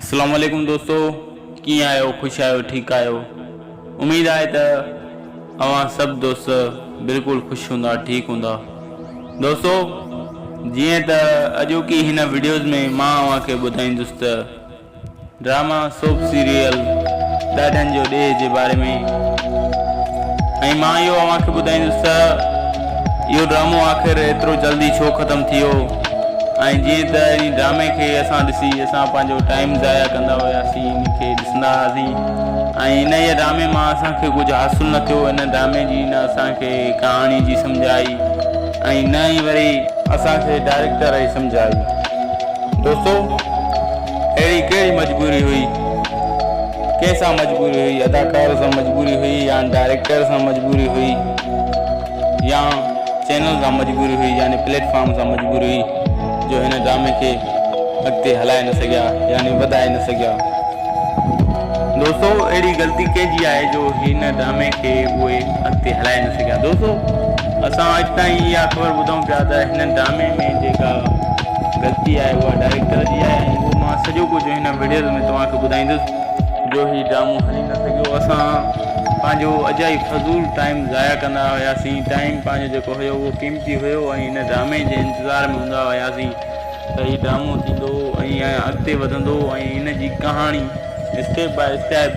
اسلام عليڪم دوستو ڪيئن آهيو خوش آهيو ٺيڪ آهيو اميد آهي ته اوهان سڀ دوست بلڪل خوش هوندا ٺيڪ هوندا دوستو جيئن ته اڄوڪي هن وڊيوز ۾ مان اوهان کي ٻڌائيندس ته ڊراما سوپ سيريل ڏاڍن جو ڏيهه جي باري ۾ ۽ مان اهو اوهان کي ٻڌائيندس ته اهو ڊرامو آخر ايترو جلدي ڇو ختم ٿي ويو ۽ جيئن ته ان ڊرامي کي اسان ڏسي اسان پنهنجو ٽائيم ضايع ڪندا هياسين ان کي ڏسندا هئاسين ۽ انهيء ڊرامي مان اسان کي ڪجهه حاصل نه ٿيو ان ڊرامي جي نه اسان کي ڪهاڻي جي سمجهه آئي ۽ نه ئي وري اسان کي ڊائريڪٽر جي سمجهه آئي. دوستو اهڙي ڪهڙي مجبوري هئي؟ ڪنهن سان مجبوري هئي؟ اداڪار سان مجبوري هئي يا ڊائريڪٽر سان مجبوري هئي يا چينل سان مجبوري هئي يعني پليٽ فارم سان مجبوري هئي جو هن ڊرامي کي اڳتي هلائي نه سگهيا يعني وڌائي نه سگهيا. دوستو اهڙي غلطي ڪنهن جي آهي جو هن ڊرامي کي اهي اڳتي هلائي نه سگهيا دوستو اسان اڄ تائين اها خبر ٻڌون پيا ته هن ڊرامي ۾ جيڪا غلطي آهي اها ڊائريڪٽر جي آهي ۽ اهو مان سڄو ڪجهه هن وڊيوز ۾ توهان کي ٻڌائيندس جو هي ڊرامو هلي نه سگهيو اسان پنهنجو اجائي فضول ٽائيم ضايع ڪندا هياسين ٽائيم پنهنجو جيڪو هيو اهو قيمتي هيو ۽ هن ڊرامي جي انتظار ۾ هوندا هياسين ته هي ڊرامو ٿيندو ۽ اڳتي وڌندو ۽ هن جي ڪهاڻي اسٽيپ باء اسٽيپ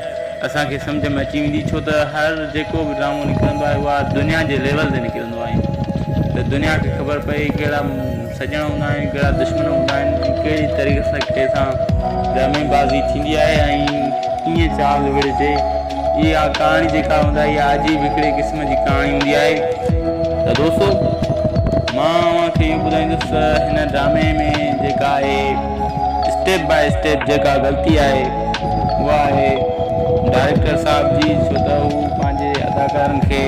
اسان کي سمجهه ۾ اچي ويندي ڇو ته هر جيڪو به ڊرامو نڪرندو آهي اها دنيا جي ليول تي نڪرندو آهي ته دنيا کي خبر پئي ڪهڙا سڄڻ هوندا آهن ڪهڙا دشمن هوندا آهن ۽ ڪهڙي طريقي سان ڪنهن سان ڊرامي بازي ٿيندي آهي ۽ ڪيئن چال وڙهجي اها ڪهاڻي جيڪا هوندا آهي اها عجيب هڪڙي قسم جي ڪهاڻي هوندي آهي ته دوستو مان اوهان کي اهو ٻڌائيندس ته هن ڊرامي ۾ جيڪا آهي اسٽيپ باء اسٽيپ جيڪا غلطي آهي اها آهي ڊائريڪٽر صاحب جي ڇو ته هو پنهنجي اداڪارن کي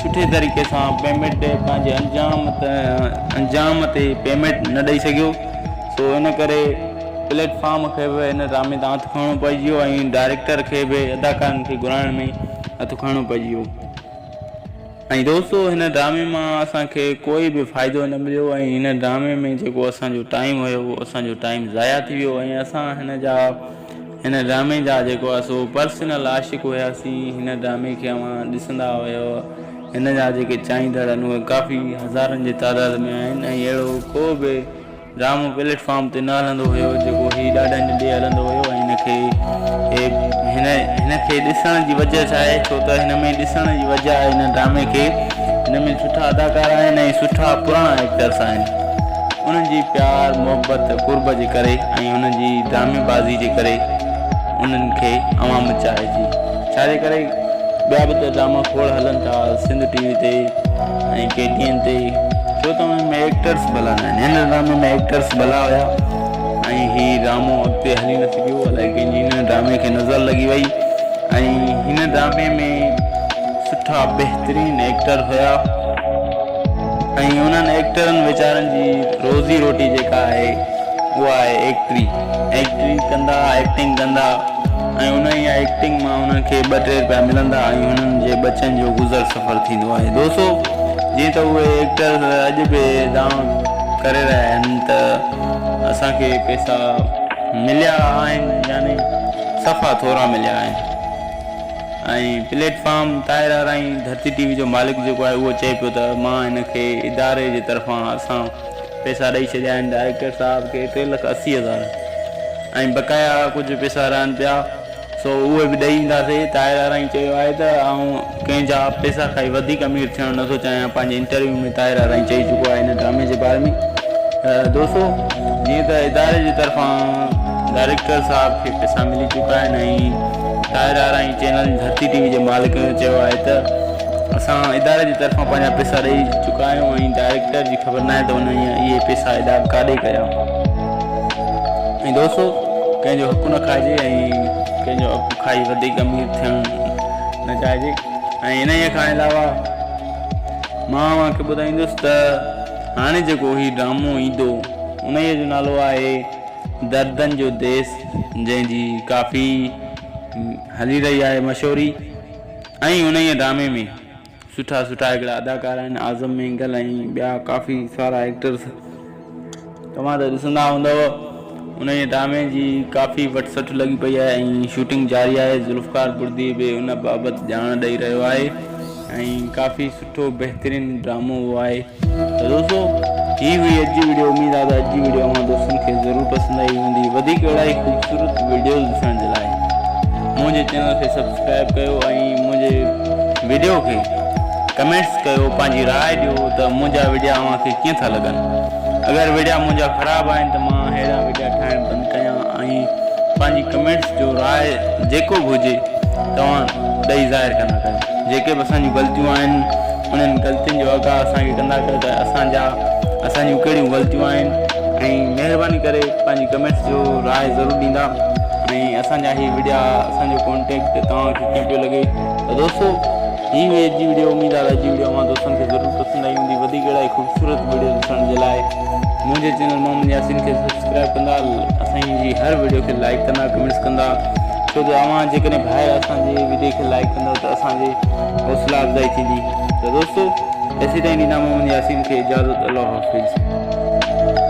سٺي طريقي سان پيمينٽ پنهنجي انجام انجام تي پيمينٽ نه ڏئي سگهيو سو ان ڪري پليٽ فارم کي به هن ڊرامي تان هٿ کڻڻو پئجي ويو ۽ ڊائريڪٽر کي به اداڪارن کي گهرائڻ ۾ هٿ کڻڻو پئجي ويو ۽ دوستو هن ڊرامي مان اسان کي ڪوئي به فائدو نه مليو ۽ هن ڊرامي ۾ جيڪو اسان جو ٽائيم هيو اهو اسان جو ٽائيم ضايع ٿي ويو ۽ اسان هن جا هن ڊرامي جا جيڪو آهي سو پرسنل عاشق هياسين هن ڊرامي کي اوهان ڏسندا هيو هن جا جيڪي چاهيندڙ آهن اهي ڪافي هزارن جي تعداد ۾ آهن ۽ اهڙو ڪو به ڊرامو پليٽ فارم تي نه هلندو هيو جيڪو هي ڏاڍن ڏي هلندو هيو ۽ هن کي هن هن کي ڏسڻ جي وجه ڇا آهي ڇو ته هن ۾ ڏسڻ جي وجه آهي هن ڊرامي کي هن ۾ سٺا اداڪار آهن ۽ سٺا پراڻا ايڪٽرس آهن انهن جي پيار محبت قرب جي ڪري ۽ هنن جي ڊرامي بازي جي ڪري انهن کي عوام چاهي ٿي ڇا جي ڪري ٻيا به ته ڊراما کوڙ هلن ٿا سنڌ ٽي وي تي ۽ ڪي ٽي اين تي ڇو ته انهن ۾ ايڪٽرس ڀلا نه آهن هن ڊرامي ۾ ايڪٽرس ڀلا هيا ۽ هي ڊرامو اڳتي هلي نه سگهيو الائي ڪنهن جي هن ڊرامي کي نظر لڳي وئي ۽ هن ڊرامي ۾ سٺا بهترين ايڪٽر هيا ۽ انهن ايڪٽرن ويچارن جي روزي روٽي جيڪا آهي اها آهي ايڪٽري ايڪٽري ڪندا ايڪٽنگ ڪندا ۽ انهيء ايڪٽنگ مان انهن کي ٻه ٽي رپيا ملندا ۽ هنن جي ٻچن جو گذر سفر ٿيندو آهي. دوستو جيئن ته اهي ايڪٽرز اڄ به دانهن ڪري رهيا آهن ته اسان کي پئسا مليا آهن يعني صفا ٿورا مليا آهن ۽ پليٽ فارم طاهر آرائين ڌرتي ٽي وي جو مالڪ جيڪو آهي اهو چئي پيو ته مان هن کي اداري جي طرفان اسان پئسا ڏئي ڇڏيا آهن ڊائريڪٽر صاحب کي 3,80,000 ۽ بقايا ڪجهه پئسا رهن پيا سو اهي به ڏئي اينداسي. طاهر آرائين چيو آهي ته آئون ڪنهن جا پئسا کائي وڌيڪ امير ٿيڻ نٿو چاهيان پنهنجي انٽرويو ۾ طاهر آرائين چئي چڪو آهي هن ڊرامي جي باري ۾ ته دوستو جيئن ته اداري جي طرفان ڊائريڪٽر صاحب کي پئسا ملي چڪا آهن ۽ طاهر آرائين چينل ڌرتي ٽي وي جي مالڪ چيو آهي ته اسان اداري جي طرفان پنهنجا پئسا ڏئي چڪا آهيون ۽ ڊائريڪٽر جي خبر ناهي ته هن اهي پئسا ادا ڪاڏي ڪيا ۽ دوستو ڪنهن جو حق نه کائجي ۽ ڪنهن جو حق کائي وڌيڪ امير ٿيڻ نه چاهجي ۽ انهيء کان علاوه مان اوهان کي ٻڌائيندس ته هاڻي جيڪو هي ڊرامو ايندو انهيء جو نالو آهي دردن جو ديس جنهن جي ڪافي هلي رهي آهي مشهوري ۽ انهيء ڊرامي ۾ سٺا سٺا هڪڙا اداڪار آهن اعظم مينگل ۽ ٻيا ڪافي سارا ايڪٽرس توهان ته ڏسندا هوندؤ انهيء ڊرامي جي ڪافي وٺ سٺ لڳي پئي آهي ۽ شوٽنگ جاري آهي. ذوالفقار بڙدي به ان بابت ڄاڻ ڏئي رهيو آهي ۽ ڪافي سٺو بهترين ڊرامو اهو آهي ته دوستو هي هئي اڄ جي وڊيو اميد آهي ته اڄ جي وڊيو اوهان دوستن کي ضرور پسند آئي هوندي وڌيڪ اهڙا ئي خوبصورت وڊيوز ڏسڻ جي لاء منهنجي چينل کي سبسڪرائب ڪيو ۽ منهنجي وڊيو کي ڪمينٽس ڪيو پنهنجي راء ڏيو ته منهنجا وڊيا اوهان کي ڪيئن ٿا لڳن اگر وڊيا منهنجا خراب آهن ته مان اهڙا وڊيا ٺاهڻ بند ڪيان ۽ پنهنجي ڪمينٽس جو راء جيڪو به هجي توهان ڏئي ظاهر ڪندا ڪيو جيڪي به اسان جون غلطيون آهن انهن غلطين جو آگاهه اسان کي ڪندا ڪيو ته اسان جا اسان جون ڪهڙيون غلطيون آهن ۽ مهرباني ڪري پنهنجي ڪمينٽس جو راء ضرور ڏيندا ۽ اسان جا هي وڊيا اسان جو ڪانٽيڪٽ توهان کي ڪيئن پيو لڳي ته دوستو هي هئي اڄ جي وڊيو اميد آهي ته اڄ جي وڊيو اوهان دوستن کي ضرور پسند آئي هوندي وڌيڪ اهڙا ئي خوبصورت وڊيو ڏسڻ جي لاء منهنجي چينل محمد ياسين کي سبسڪرائب ڪندا اسان جي هر وڊيو کي لائڪ ڪندا ڪمينٽس ڪندا ڇو ته اوهان جيڪڏهن ڀائر اسان جي وڊيو کي لائڪ ڪندو ته اسان جي حوصلا افزائي ٿيندي ته دوستو ايسي تائين ڏيندا محمد ياسين کي اجازت الله حافظ.